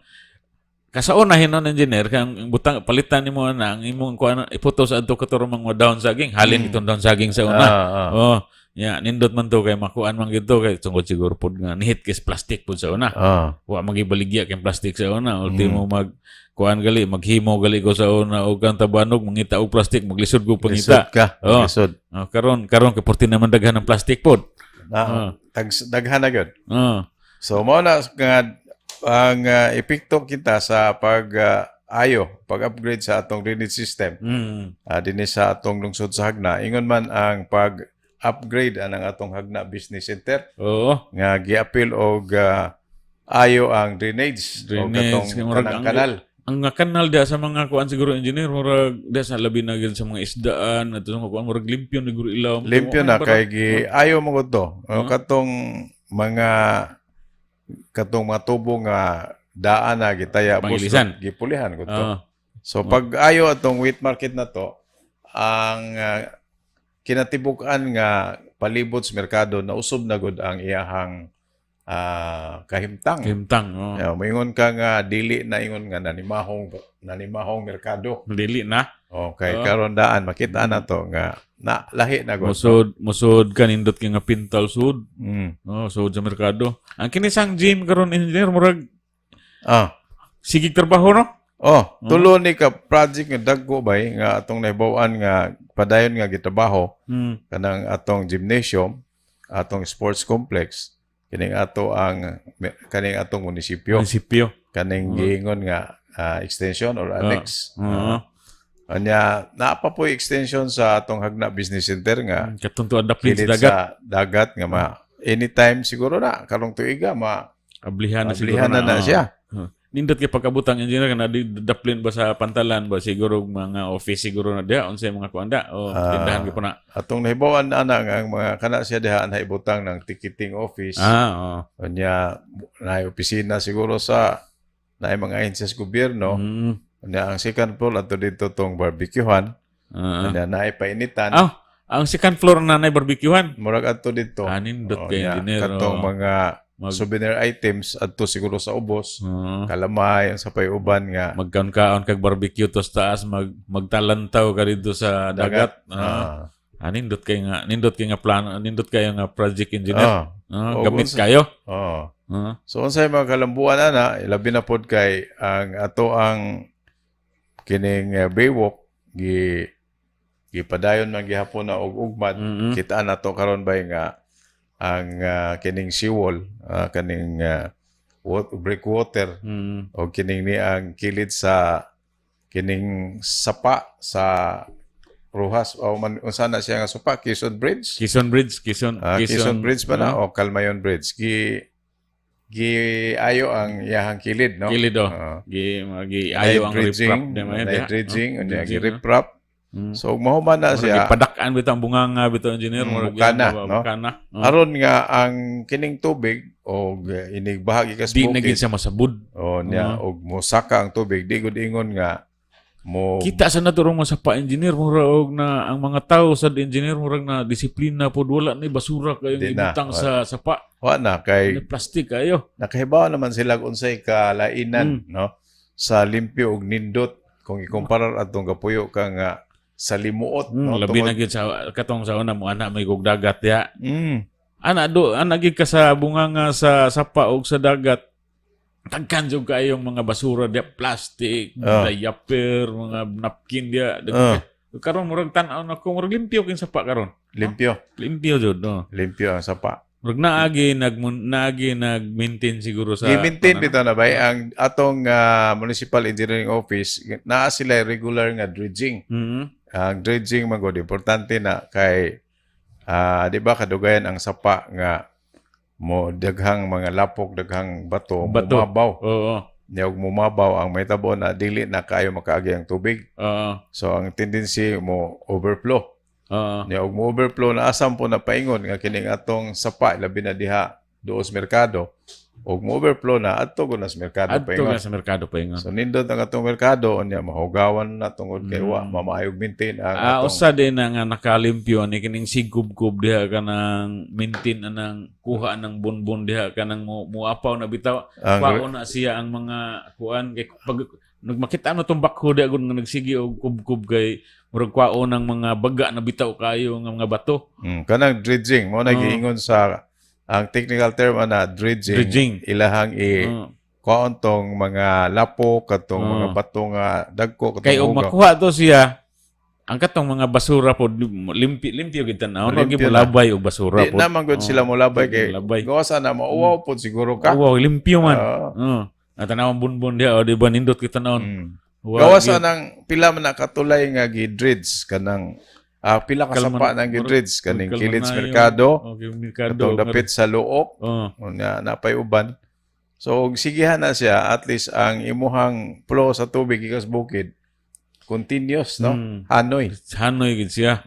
kasaon na hinon, engineer, kang ang butang palitan nimo ana ang imong kuan, iputo sa adto kato mga daon saging halin itong daon saging sa una. Oh, ya, nindot man to kay makuan man gito kay tungod siguro pod nga nihit kis plastic pod sa una. Wa magibaligya kay plastic sa una, ultimo mag kuan gali, maghimo gali ko sa una og kang tabanog, mangita og plastic, maglisod ko pangita. Lisod ka, Oh. lisod. Oh, karon karon kay porti naman daghan ng plastic pod. Na, daghan na gyud. So mao na nga ang epekto kita sa pag ayo, pag-upgrade sa atong drainage system. Dinhi sa atong lungsod sa Jagna, ingon man ang pag-upgrade anang atong Jagna Business Center. Nga giapil og ayo ang drainage, og Drainage, katong kay murag kanang ang kanal. Ang nga kanal diha sa mga kuan siguro, engineer, murag diha sa labi na gyud sa mga isdaan ato sa mga kuan, murag limpyo na siguro ilaw. Limpyo na kay gi ayo mo gud to. Ah. Katong mga tubo nga daan na gitaya Pangilisan. Gipulihan gud to. So pag ayo atong wet market na to, ang kinatibuk-an nga palibot sa merkado na usob na gud ang iyahang kahimtang. Kahimtang, oh. Yeah, moingon ka nga dili na ingon nga nanimahong nanimahong merkado. Dili na. Okay, Oh. karon daan makita na to nga na lahi na gud. Musod musod ka nindot kay nga pintal sud. Oh, sud sa merkado. Ang kinisang gym karon, engineer, murag sigig trabaho, no? Oh, tulo ni ka project nga dagko bay nga atong nahibaw-an nga padayon nga gitrabaho kanang atong gymnasium, atong sports complex, kining ato ang kaning atong munisipyo. Munisipyo. Kaning giingon nga extension or annex. Oo. Anya naa pa po extension sa atong Jagna Business Center nga Katong to adaplin sa kilid dagat. sa dagat nga ma anytime siguro na karong tuiga ma Ablihan na siguro ablihan na, na oo. siya. Huh. Nindot kay pagkabutang, engineer, kana di daplin ba sa pantalan ba siguro mga office siguro na diha unsay mga kuan da o tindahan gyud po na. Atong nahibaw-an ana nga ang mga kana siya diha naibutang ng ticketing office. Ah, oo. Unya naay opisina siguro sa naay mga ahensya sa gobyerno. Unya ang second floor ato dito tong barbecuehan. Unya naay painitan. Ah, ang second floor na naay barbecuehan. Murag adto dito. Ah, nindot Oo, kay nya, engineer. katong oo. mga souvenir items adto siguro sa ubos. Kalamay ang sa uban nga Magkaon-kaon kag barbecue tos taas magtalantaw ka dito sa dagat. Dagat. Ah. Ah, nindot kay nga plano, nindot kayo nga project, engineer. Ah. Ah, Oo, gamit kayo. Oo. Ah. So unsay mga kalambuan ana, labi na pod kay ang ato ang kining Baywalk gi gipadayon man gihapon na og ugmad. Kita na to karon bay nga ang kining seawall, kaning breakwater o kining ni ang kilid sa kining sapa sa Roxas o man unsa na siya nga supa, Quezon Bridge. Quezon Bridge, Quezon Quezon Bridge ba na Ah. o Calmayon Bridge? Gi gi ayo ang iyahang kilid, no? Kilid oh. Gi gi ayo ang dredging, riprap di man naay diha, dredging, no? unya gi Dredging, no? riprap. So mahuman na Murag siya. gipadak-an bitaw ang bunganga bitaw, engineer, murag Bukana, yan, no? bukana. Oh. Aron nga ang kining tubig og inig bahagi kas Di na bukid. gid siya masabud. O niya og mosaka ang tubig, di gud ingon nga mo Kita sa naturong mo sa pa, engineer, murag og na ang mga tao sa engineer, murag na disiplina pod, wala ni basura kayong Di na. ibutang sa sapa. Wa na kay Ni plastic kayo. Nakahibaw naman sila kung unsay kalainan, no, sa limpyo og nindot kung ikumparar atong kapuyo ka nga sa limuot, no, Labi na tungod gid sa katong sa una mo ana may gug dagat diha. Ana do ana gid ka sa bunganga sa sapa og sa dagat. Tagkan jud kayong mga basura diha, plastic, diaper, mga napkin diha. Karon murag tan-aw nako, murag limpyo king sapa karon. Limpyo. Limpyo jud, no. Limpyo ang sapa. Murag naagi nag-maintain siguro sa Gi-maintain ano. bitaw na bay ang atong Municipal Engineering Office, naa sila regular nga dredging. Ang dredging man gud importante na kay di ba kadugayan ang sapa nga mo daghang mga lapok, daghang bato, Bato. mumabaw. Oo. Niya og mumabaw ang mahitabo na dili na kaayo makaagi ang tubig. So ang tendency mo overflow. Niya og mo overflow na asam po na paingon nga kining atong sapa labi na diha duos merkado og mo overflow na adto gud na sa merkado Adto paingon. na sa merkado paingon. So nindot ang atong merkado unya mahugawan na tungod kay wa mamaayog maintain ang atong Usa din na nga nakalimpyo ni kining sigkubkob diha kanang maintain anang kuha ng bonbon diha kanang muapaw na bitaw. Kuha na siya ang mga kuan kay pag nagmakita no tong bakho diha gud nga nagsige og kubkob kay murag kuwaon ng mga baga na bitaw kayo nga mga bato. Kanang dredging mo na giingon sa ang technical term ana dredging, Dredging. Ilahang i kuwaon tong mga lapo katong mga bato nga dagko katong Kay og hugaw. makuha to siya ang katong mga basura pod limpi limpyo gid tan-aw wag Limpyo na. molabay og basura Di pod. na man gud sila molabay Di kay molabay. gawa na mauwaw pod siguro ka. Uwaw, limpyo man. Oo. At tanawang bunbon diha o di ba nindot kita taon. Gawa sa nang pila man na katulay nga gi-dredge kanang pila ka sapa nang gi-dredge kaning kilid sa merkado. Okay, merkado. Katong dapit sa Luok. Unya napay uban. So og sigihan na siya at least ang imuhang flow sa tubig gikas bukid continuous, no? Hanoy. Hanoy gid siya.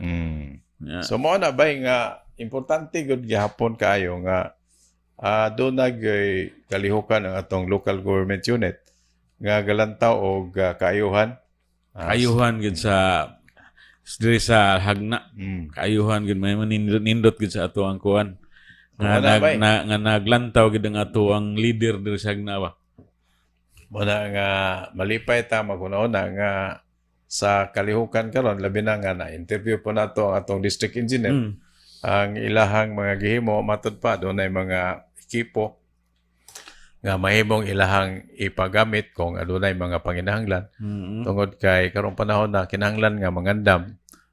Yeah. So mao na bay nga importante gud gihapon kaayo nga doon nag kalihukan ang atong local government unit nga galantaw og kaayuhan. Kaayuhan gid sa diri sa Hagna. Kaayuhan gid may manindot nindot gid sa ato ang kuan. Nga Wala, nag, bay. na, nga naglantaw gid ang ato ang leader diri sa Hagna ba. Mao na nga malipay ta maguna-una nga sa kalihukan karon labi na nga na interview po nato ang atong district engineer. Ang ilahang mga gihimo matud pa dunay mga ekipo nga mahimong ilahang ipagamit kung adunay mga panginahanglan. Tungod kay karong panahon na kinahanglan nga mangandam.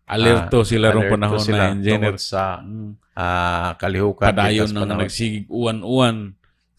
Alerto sila rong alerto panahon na, sila engineer. tungod sa kalihukan Padayon kitas na nga panahon. nagsigig uwan-uwan.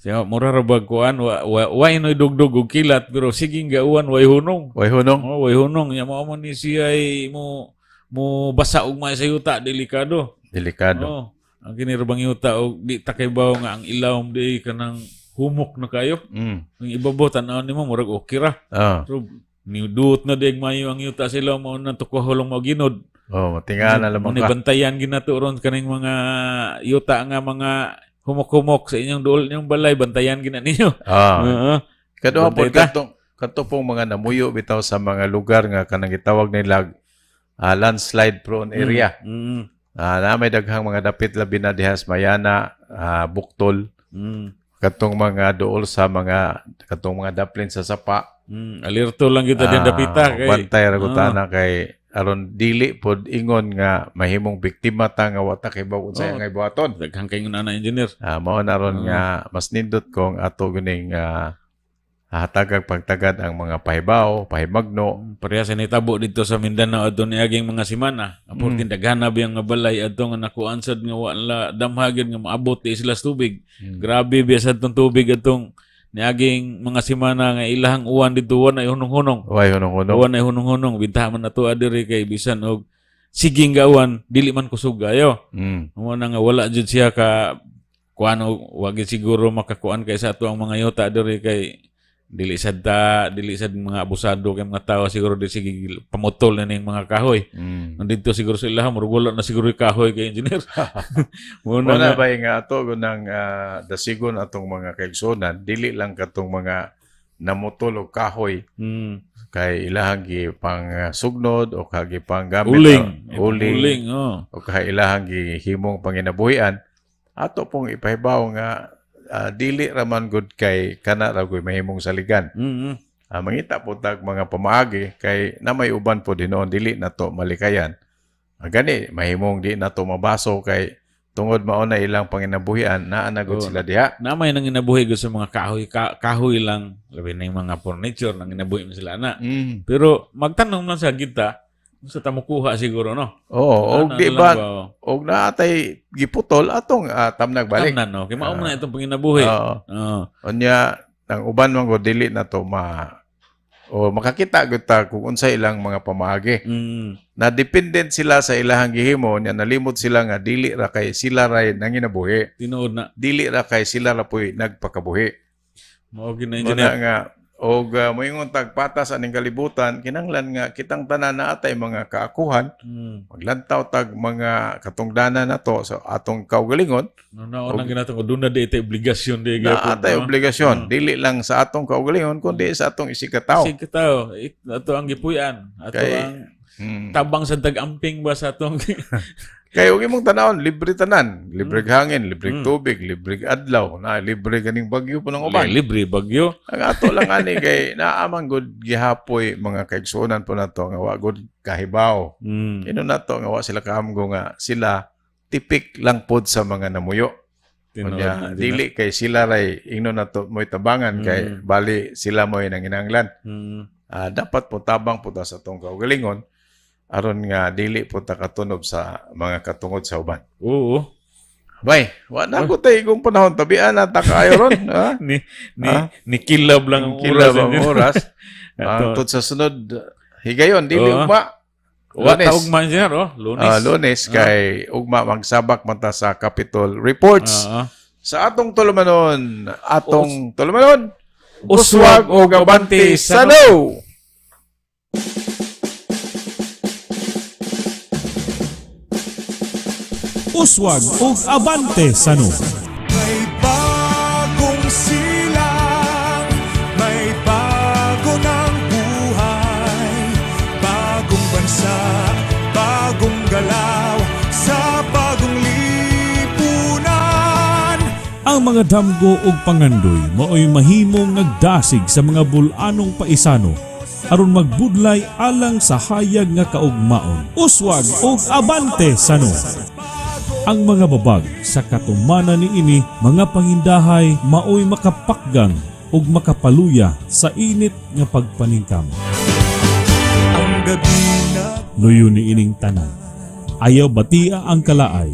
Siya, mura ra bag kuan wa inoy dugdug og kilat pero siging gauwan way hunong. Way hunong. Oh, way hunong. Nya mao man ni siya ay mo mo basa og may sa yuta delikado. Delikado. Oh, ang kini ra bang yuta og di ta kay bawo nga ang ilawom di kanang humok na kayo. Ang ibabaw tan-awon nimo murag okay ra. Pero niduot na diag mayo ang yuta sila mao na tukuhol mo ginod. Oh, matinga na lamang Muna ka. bantayan ginato ron kaning mga yuta nga mga humok-humok sa inyong duol inyong balay bantayan gina ninyo. Oo. Kaduha po Bantay ta. katong kato pong mga namuyo bitaw sa mga lugar nga kanang gitawag nila landslide prone area. Na may daghang mga dapit labi na diha sa Mayana, Buktol. Katong mga duol sa mga katong mga daplin sa sapa. Alerto lang kita din dapita kay Bantay ra gud tana kay aron dili pod ingon nga mahimong biktima ta nga wa ta kay baw unsay nga ibuhaton. Daghang kay na engineer. Mao na ron nga mas nindot kong ato guning hatagag pagtagad ang mga pahibaw, pahimagno. Pareha sa nitabo dito sa Mindanao adto niaging mga semana. Apor daghan na biyang nga balay adto nga nakuan sad nga wala damhagid nga maabot di sila sa tubig. Grabe biya sad tong tubig atong niaging mga semana nga ilahang uwan dito wa na hunong-hunong. Way hunong-hunong. Wa na hunong-hunong bintaha man nato diri kay bisan og siging gawan dili man kusog ayo. Mao na nga wala jud siya ka kuan og wa gid siguro makakuan kay sa ato ang mga yuta diri kay dili sad ta dili sad mga abusado kay mga tao siguro di sige pamutol na ning mga kahoy. Nandito siguro sila murag wala na siguro yung kahoy kay engineer. Mao na Wala nga. ba nga ato gunang dasigon atong mga kaigsunan dili lang katong mga namutol og kahoy. Kay ilahang gipang sugnod o kay gipang gamit Uling. uling, Uling, oh. O kay ilahang gihimong panginabuhian ato pong ipahibaw nga dili ra man gud kay kana ra gud mahimong saligan. Mangita po tag mga pamaagi kay na may uban po hinuon dili na to malikayan. Gani mahimong di na to mabaso kay tungod mao na ilang panginabuhian naa na gud Oo. sila diha. Na may nanginabuhi gud sa mga kahoy kahoy lang labi na yung mga furniture nanginabuhi man sila na. Pero magtanong lang sa kita sa tamukuha siguro no. Oo, og Ana di na ba lang ba, oh. og naatay giputol atong tamnag balik. Tamnan no kay mao man na itong panginabuhi. Oo. Oo. Unya ang uban man gud dili na to ma o makakita gud ta kung unsay ilang mga pamaagi. Na dependent sila sa ilahang gihimo nya nalimot sila nga dili ra kay sila ray nanginabuhi. Tinuod na. Dili ra kay sila ra puy nagpakabuhi. Mao gyud na Mao engineer. na nga Og moingon tag patas aning kalibutan, kinahanglan nga kitang tanan na atay mga kaakuhan, maglantaw tag mga katungdanan nato sa atong kaugalingon. No, naon ang ginatong doon na di ito obligasyon di Na gyapon, atay no? obligasyon, dili lang sa atong kaugalingon kundi sa atong isigkatao. Sige tao, ato ang gipuy-an, ato Kay- ang tabang sa dag-amping ba sa atong Kay og imong tanawon, libre tanan, libre hangin, libre tubig, libre adlaw, na libre ganing bagyo po ng uban. Libre bagyo. Ang ato lang ani kay naamang gud gihapoy mga kaigsuonan po nato nga wa gud kahibaw. Ino nato nga wa sila kaamgo nga sila tipik lang pod sa mga namuyo. Tinuod Unya, na, dili kay sila ray ingno nato mo'y tabangan kay bali sila mo'y nanginanglan. Dapat po tabang po ta sa atong kaugalingon aron nga dili po ta katunob sa mga katungod sa uban. Oo. Bay, wa na ko tay igong panahon tabian na ta kaayo ron, ha? Ni ni ni kilab lang ang Kilab oras. ang oras. Ato. Tungtod sa sunod higayon dili Oo. ugma. Wa ta ugma engineer, oh, Lunes. Lunes kay ugma magsabak man ta sa Capitol Reports. Sa atong tulumanon, atong tulumanon, Uswag uswag og abante sano. Uswag ug abante sano. May bagong silang, may bago ng buhay, bagong bansa, bagong galaw, sa bagong lipunan. Ang mga damgo ug pangandoy maoy mahimong nagdasig sa mga bul-anong paisano aron magbudlay alang sa hayag nga kaugmaon. Uswag ug abante sano. Ang mga babag sa katumanan niini mga pangindahay maoy makapakgang ug makapaluya sa init nga pagpaningkam. Ang gabi na Luyo ni ining tanan. Ayaw batia ang kalaay.